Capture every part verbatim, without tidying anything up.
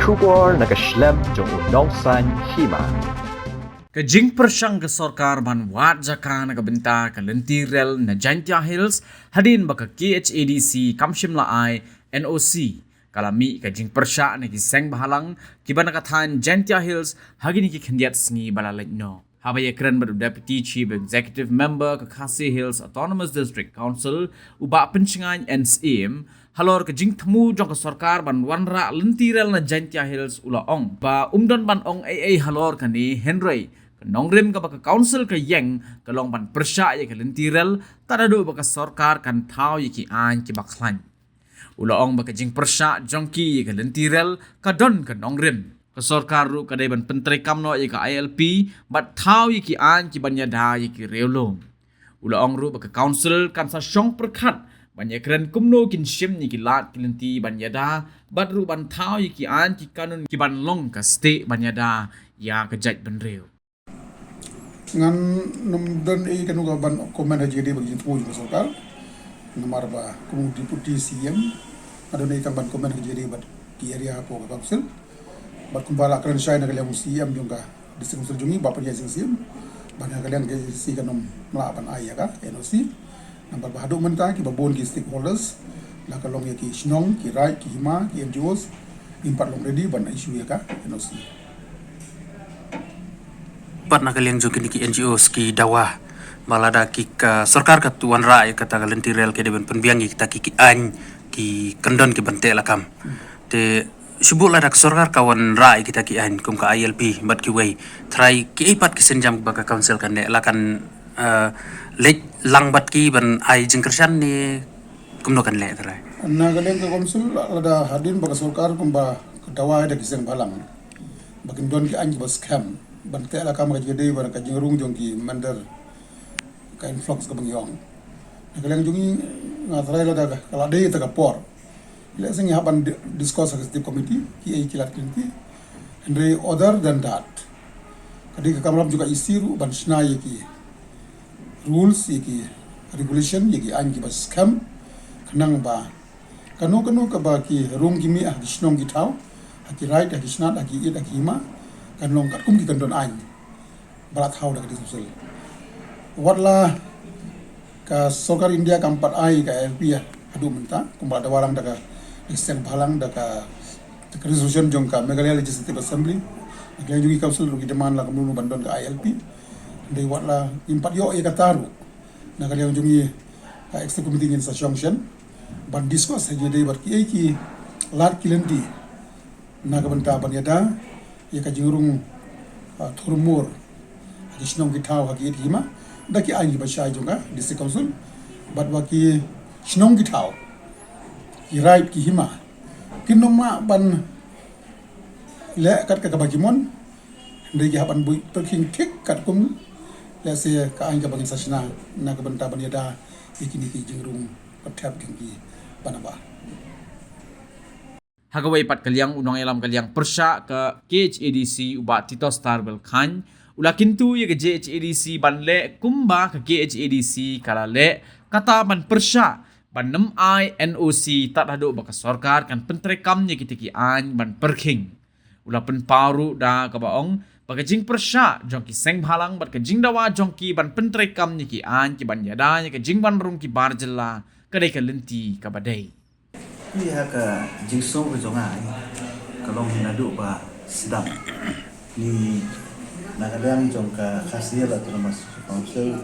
Khubor na ka shlem jong u nongsaiñ hima. Ka jingpyrshang ka sorkar ban wad jaka na ka bynta ka lynti rel na Jaintia Hills hadien ba ka K H A D C kam shym la ai N O C, ka la mih ka jingpyrshah na ki seng bhalang kiba na ka thaiñ Jaintia Hills ha kine ki khyndiat sngi ba la leit noh. Haba ïakren bad u Deputy Chief Executive Member ka Khasi Hills Autonomous District Council, u Bah Pynshngain N Syiem, halor ka jingthmu jong ka sorkar ban wanrah lynti rel na Jaintia Hills, u la ong ba um don ban ong ei ei halor kane, hynrei ka nongrim kaba ka council ka ïeng ka long ban pyrshah ïa ka lynti rel tad haduh ba ka sorkar kan thaw ïa ki aiñ kiba khlaiñ. U la ong ba ka jingpyrshah jong ki ïa ka lynti rel ka don ka nongrim. Ka sorkar ruh ka dei ban pyntreikam noh ïa ka I L P bad thaw ïa ki aiñ kiban ïada ïa ki riewlum. U la ong ruh ba ka council kan sa shong pyrkhat ban ïakren kumno kin shim ïa ki lad ki lynti ban ïada bad ruh ban thaw ïa ki aiñ ki kanun kiban long ka stieh ban ïada ïa ka jaitbynriew. Ngan nym don ei kano ka ban comment ha jingdei bad jingthmu jong ka sorkar. Namar ba kum u Deputy C M nga don ei kam ban comment ha jingdei bad ki area hapoh ka council. Bad kumba la kren shai na ka liang u C M jong ka District Council jong ngi, Bah Pynshngain N Syiem, ba na ka liang ka A D C kan nym lah ban ai ïa ka N O C. Namar ba haduh mynta kiba bun ki stakeholders, la ka long ïa ki shnong, ki raid, ki hima, ki N G Os, ngim pat long ready ban issue ïa ka N O C. Pat na ka liang jong kine ki N G Os ki dawa ba lada ki ka sorkar ka tu wanrah ïa kata ka lynti rel ka dei ban pynbiang ïa kita ki, ki aiñ ki kyndon kiban teh lakam. Te shu bud lada ka sorkar ka wanrah ïa kita ki aiñ kum ka I L P bad kiwei, trai kiei pat ki sienjam ba ka council kan leh, la kan, eh, leit lang bad ki ban ai jingkyrshan ne kumno kan leh, trai? Na ka liang ka council, lada hadien ba ka sorkar kumba ka dawa da ki seng bhalang ba kin don ki aiñ kiba skhem ban teh lakam ha ka jingdei bad ka jingrung jong ki mynder, ka influx kaba ngi ong. Na ka liang jong ngi, nga trai lada ka la dei kata ka por, lehse ngi hap ban di-, discuss ha ka executive committee kiei ki lad ki lynti. Hynrei other than that, ka dei ka kamram jong ka E C ruh ban shna ïa ki rules, ïa ki regulation, ïa ki aiñ kiba skhem, khnang ba kano kano kaba ki rung ki mih ha ki shnong ki thaw, ha ki raid, ha ki snat, ha ki ïit, ha ki hima, kan long katkum ki kyndon aiñ ba la thaw da ka District Council. Watla ka sorkar India kam pat ai ka I L P haduh mynta, kumba la dawa lang da ka seng bhalang, da ka, da ka resolution jong ka Meghalaya Legislative Assembly. Na ka liang jong ki council ruh ki demand la kumno ban don ka I L P. Hynrei watla ngim pat ïoh ïa kata ruh, na ka liang jong ngi ka executive committee ngin sa shong shen ban discuss ha jingdei bad kiei ki lad ki lynti na ka bynta ban ïada ïa ka jingrung, ah, thurmur ha ki shnong ki thaw, ha ki ïit ki hima, da ki aiñ kiba shai jong ka District Council. Bad ba ki shnong ki thaw, ki raid ki hima, kin nym lah ban leh kat kaba ki mon, hynrei ki hap ban buh pyrkhing thik katkum, lehse, ka aiñ kaba ngin sa shna na ka bynta ban ïada ïa kine ki jingrung pyrthep jong ki ba na bah. Ha kawei pat ka liang, u nongïalam ka liang pyrshah ka K H A D C, u Bah Titostar Belkhain, u la kyntu ïa ka J H A D C ban leh kumba ka K H A D C ka la leh, kata ban pyrshah ban nym ai N O C tad haduh ba ka sorkar kan pyntreikam ïa kita ki aiñ ban pyrkhing. U la pynpaw ruh da kaba ong ba ka jingpyrshah jong ki seng bhalang bad ka jingdawa jong ki ban pyntreikam ïa ki aiñ kiban ïada ïa ka jingwan rung ki bar jylla ka dei ka lynti kaba dei. Ïa ka jingsngew ka jong nga, eh, ka long naduh ba sdang ngi na ka liang jong ka Khasi Hills Autonomous Council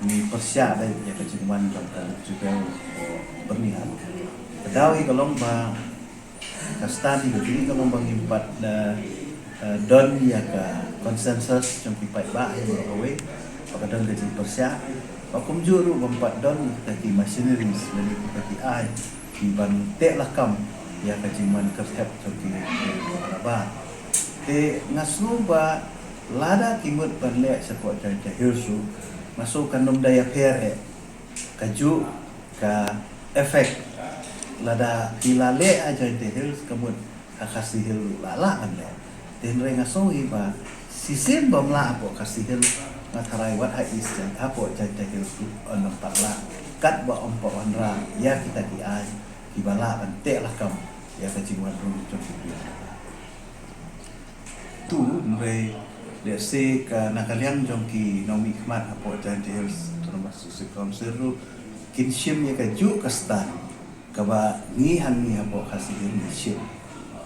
ngi pyrshah da ïa ka jingwan jong ka Jubel Byrnihat. Ka daw hi ka long ba ka stad hi ka dei ka long ba ngim pat, eh, eh, don ïa ka consensus jong ki paidbah hi baroh kawei, ba ka don ka jingpyrshah, ba kumjuh ruh bym pat don ïa kita ki machineries lane kita ki aiñ kiban teh lakam ïa ka jingwan kyrthep jong ki riewkhlabar. Te nga sngew ba lada ki mut ban leh shapoh Jaintia Hills ruh, nga sngew kan ym da ïapher eh. Kajuh ka effect lada ki la leh ha Jaintia Hills, ka mut ha Khasi Hills ruh la lah ban leh. Te hynrei nga sngew hi ba shisien bym lah hapoh Khasi Hills, nga tharai wat ha East Jain-, hapoh Jaintia Hills ruh yn ym pat lah, katba ym pat wanrah ïa kita ki aiñ kiba lah ban teh lakam ïa ka jingwan rung jong ki briew. Hynrei lehse ka na ka liang jong ki nongmihkhmat hapoh Jaintia Hills Autonomous District Council ruh kin shim ïa kajuh ka stand kaba ngi hangne hapoh Khasi Hills ngi shim.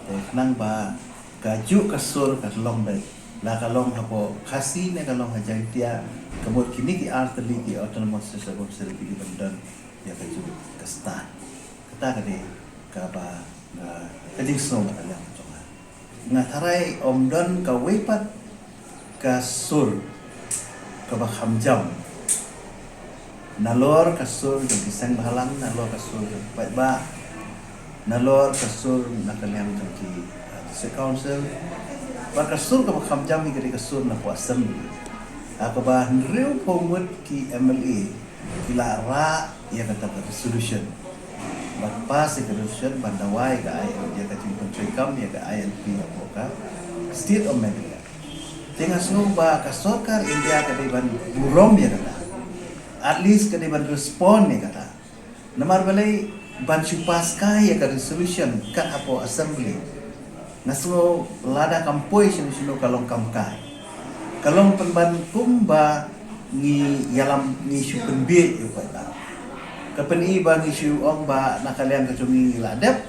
Te khnang ba kajuh ka sur ka long beit, la ka long hapoh Khasi ne ka long ha Jaintia, ka mut kine ki artylli ki Autonomous District Council ki dei ban don ïa kajuh ka stand. Kata ka dei kaba, ah, ka jingsngew na ka liang jong nga. Nga tharai ym don kawei pat ka sur kaba kham jam, nalor ka sur jong ki seng bhalang, nalor ka sur jong ki paidbah, nalor ka sur na ka liang jong ki, ah, District Council. Bad ka sur kaba kham jam hi ka dei ka sur na ka Assembly, ha kaba hynriewphew ngut ki M L A ki la rah ïa kata ka resolution, ban pass ïa ka resolution ban dawa ïa ka I L P, ïa ka jingpyntreikam ïa ka I L P hapoh ka State of Meghalaya. Te nga sngew ba ka sorkar India ka dei ban burom ïa kata, at least ka dei ban respond ïa kata. Namar balei? Ban shu pass kai ïa ka resolution kat hapoh Assembly, nga sngew lada kam poi shano shano ka long kam kai. Ka long pynban kumba ngi ïalam, ngi shu pynbieit ïa u paidbah. Ka pyni ba ngi shu ong ba na ka liang ka jong ngi ngi la dep,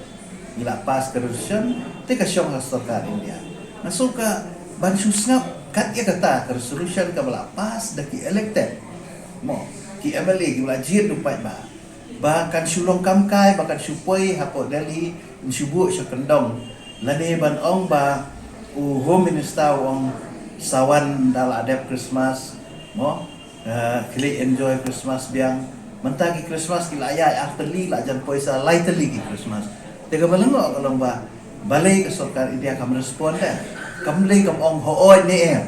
ngi la pass ka resolution, te ka shong ha sorkar India. Nga sngew ka ban shu sngap kat ïa kata ka resolution kaba la pass da ki elected, mo, ki M L A kiba la jied da u paidbah, ba kan shu long kam kai, ba kan shu poi hapoh Delhi, yn shu buh sha kyndong, lane ban ong ba u Home Minister u ong sa wan da la dep Christmas, mo, eh, khie leit enjoy Christmas biang. Mynta ki Christmas ki la ïaid artylli, la jan poi sa laitylli ki Christmas. Te kaba lyngngoh ka long ba balei ka sorkar India kam respond de, kam lei kam ong hooid ne em.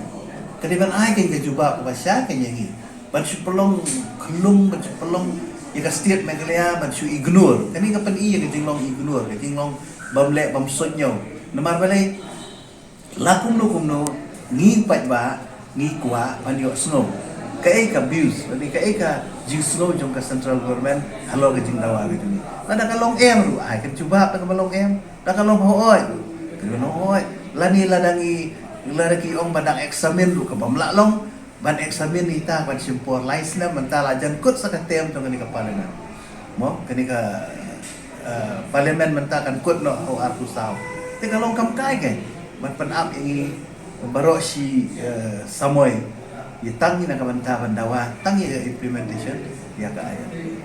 Ka dei ban ai kane ka jubab kaba shai kane ïa ngi, ban shu pynlong khyllung, ban shu pynlong ïa ka state Meghalaya ban shu ignore. Kane ka pyni ïa ka jinglong ignore, ka jinglong bym leh bym suidñiew. Namar balei? La kumno kumno ngi paidbah ngi kwah ban ïohsngew kaei ka views, lane kaei ka jingsngew jong ka central government halor ka jingdawa ka jong ngi. Lada ka long em ruh, ai kan jubab da kaba long em. Da ka long hooid ruh, kan long hooid. Lane lada ngi, lada ki ong ba dang examine ruh, ka bym lah long ban examine ita ban shim por lai snem, mynta la jan kut sa ka term jong kane ka parliament. Mo, kane ka, eh, parliament mynta kan kut noh ha u arphew saw. Te ka long kam kai kein ban pynap ïa ngi baroh shi, eh, samoi. Ïa tang ïa na ka bynta ban dawa tang ïa ka implementation ïa ka I L P.